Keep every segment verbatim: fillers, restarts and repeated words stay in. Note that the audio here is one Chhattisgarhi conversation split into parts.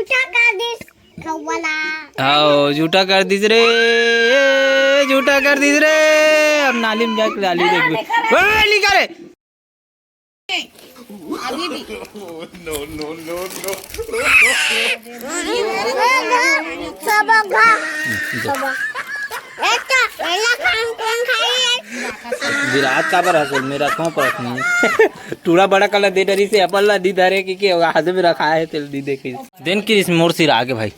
झूठा कर दिस खौवाला। आओ, झूठा कर दिस रे, ए, झूठा कर दिस रे। अब नाली में जाके डाली देखबे। ए, निका रे। अभी भी। सबक घा। सबक। एक तो एला खान कौन खाई है? विराट का बर हसल मेरा कौन परत नहीं। टूरा बड़ा कला दे डरी से अपन ला दी धरे कि के हाथ में रखा है तेल दी देखी। देन की इस मोर सिर आगे भाई।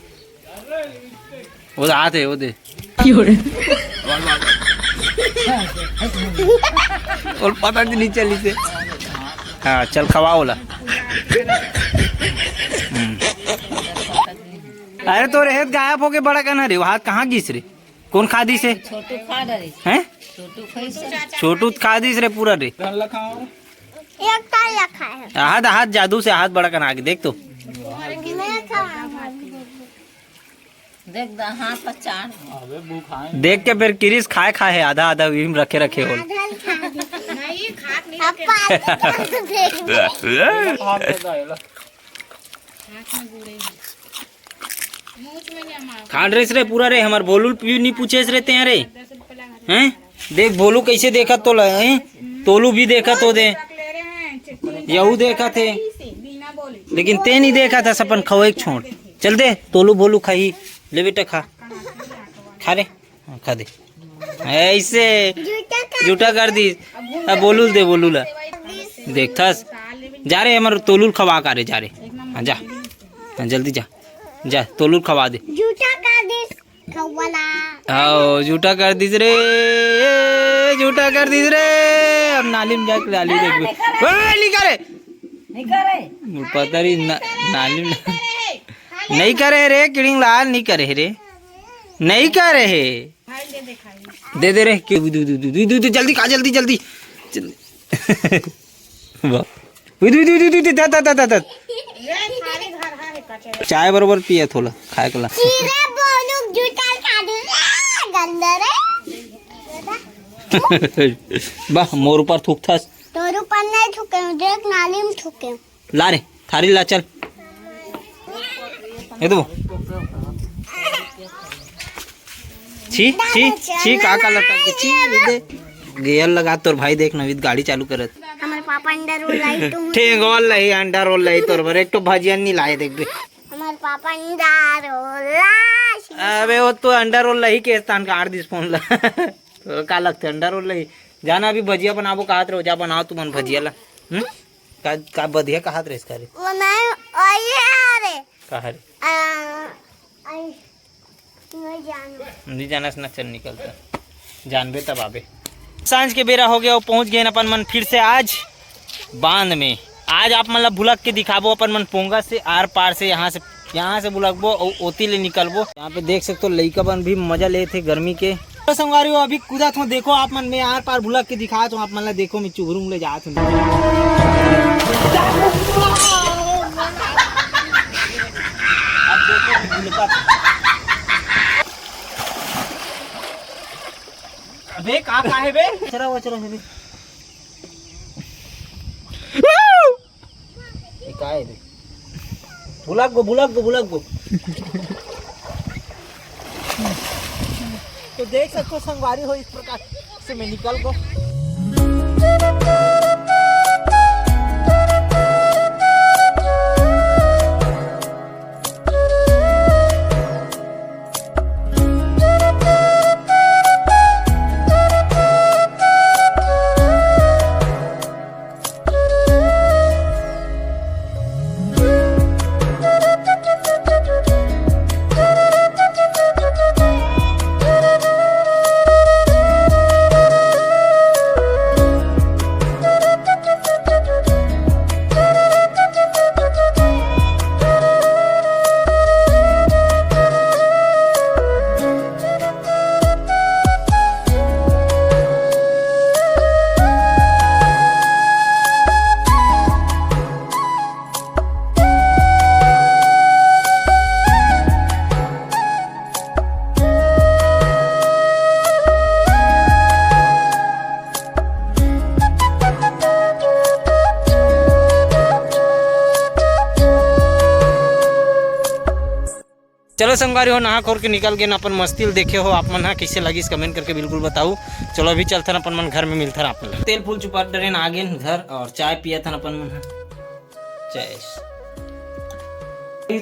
वो आते, वो दे। और पता नहीं चली से। हाँ, चल खवा ओला। हम्म। अरे तो रेहत गायब होके बड़ा कहना रे, वो हाथ कहाँ गिस रे? कौन खा दिस है? छोटू खा डरे। हैं? छोटू खा से। छोटू खा दिस रे पूरा रे। एक ताल रखा है। हाथ, हाथ जादू से हाथ बड़ा कहना आगे देख तो। मैं खा। देख द-, हाथ पर चाढ़। देख के फिर किरिस खाए खाए है, आधा आधा वीम रखे रखे होल। आधा ही खा दे। नहीं, खात नहीं अब रखे। पानी तो देख। हाथ में गुड़े हैं। मुंह में क्या मार? खान रेस रे पूरा रे, हमार बोलुल भी नहीं पूछेस रे ते रे। हैं? देख भोलू कैसे देखत तो ल-, हैं? तोलू भी देखत हो दे। यहू देखत हे। लेकिन ते नहीं देखत हस अपन खवई के छोड़। चल दे, तोलू भोलू खाही। ले बेटा खा। खा रे। हाँ, खा दे। ऐसे जूठा कर दिस। अब बोलू दे, बोलू ला। देखथस। जा रे, हमर तोलू ल खवा का रे, जा रे। हाँ, जा। हाँ, जल्दी जा। जा, तोलू ल खवा दे। जूठा कर दिस। खौवाला। आओ, जूठा कर दिस रे, ए, जूठा कर दिस रे। अब नाली में जाके डाली देखबे। ए, निका रे। निका रे। पता नहीं ना, नाली में नहीं करे रे, किड़िंग लाल नहीं करे रे, नहीं करे हे। दे दे रे, के-, दू, दू, दू, दू, दू, दू, जल्दी खा, जल्दी, जल्दी, जल्दी। वाह। उई, उई, उई, उई, उई, दा, दा, दा, दा, दा। चाय बरोबर पिए थोला, खाए के ला। खीरा बोलू जूठा खा दे, गंदा रे। वाह, मोर ऊपर थूकथस। तोर ऊपर नहीं थूके, देख नाली में थूके। ला रे, थारी ला चल। ये तो। छी, छी, छी, का, का लटक के, छी, ये दे। गियर लगा तोर भाई, देख नवीद गाड़ी चालू करत। हमारे पापा अंडा रोल लाई तू। ठेंगवा लही, अंडा रोल लही तोर बर, एक तो भजिया नहीं लाए देख बे। हमारे पापा अंडा रोल लाई। अबे वो तो अंडा रोल लही के स्थान का आर दिस फोन ला। तो का लगते अंडा रोल लही? जाना अभी भजिया बनाबो कहत रहो, जा बनाओ तुमन भजिया ला। हम्म? का, का बधिया कहत रहिस का रे? वो नहीं, ओ ये रे। कहा रे? आ, आई, नहीं जानू। नहीं जानस ना, चल निकलता। जानबे तब आबे। सांझ के बेरा हो गया, पहुंच गए अपन मन फिर से आज बांध में। आज आप मन ला भुलक के दिखाबो अपन मन पोंगा से आर पार से, यहाँ से, यहाँ से भुलकबो और ओती ले निकलबो। यहाँ पे देख सकते हो लइका मन भी मजा लेथे गर्मी के। तो संगवारी हो, अभी कूदत हो, देखो आप मन में आर पार भुलक के दिखात हो, आप मन ला देखो, मैं चुगरुंग ले जात हूँ। अब देखो, भुलकत। अबे, का, का है बे? चला, वो चला, चला। ये का है बे? भुलक गो, भुलक गो, भुलक गो। तो देख सकते हो संगवारी हो, इस प्रकार से मैं निकल गो। चलो संगवारी हो, नहा खोर के निकल गेन अपन मस्ती ल। देखे हो आप मन ह, कइसे लगिस comment करके बिल्कुल बताऊ। चलो अभी चलथन अपन मन घर में, मिलथन आप मन। तेल फूल चुपात डरेन, आ गेन घर और चाय पियथन अपन मन ह। चाय,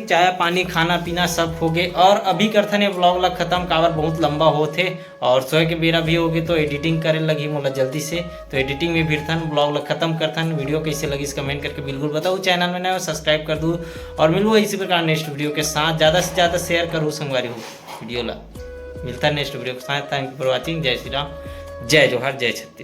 चाय पानी खाना पीना सब हो गे और अभी करथन ये vlog ला खत्म, काबर बहुत लंबा होत हे और सोए के बेरा भी हो गे, तो editing करे लगही मोला जल्दी से। तो editing में भिड़थन, vlog ला खत्म करथन। Video कइसे लगिस comment करके बिल्कुल बताऊ। Channel में नए हो subscribe कर दू और मिलबो इसी प्रकार next video के साथ। ज़्यादा से ज़्यादा share करू संगवारी हो video ला। मिलथन next video के साथ। Thank you for watching। जय श्री राम, जय जोहार, जय छत्तीसगढ़।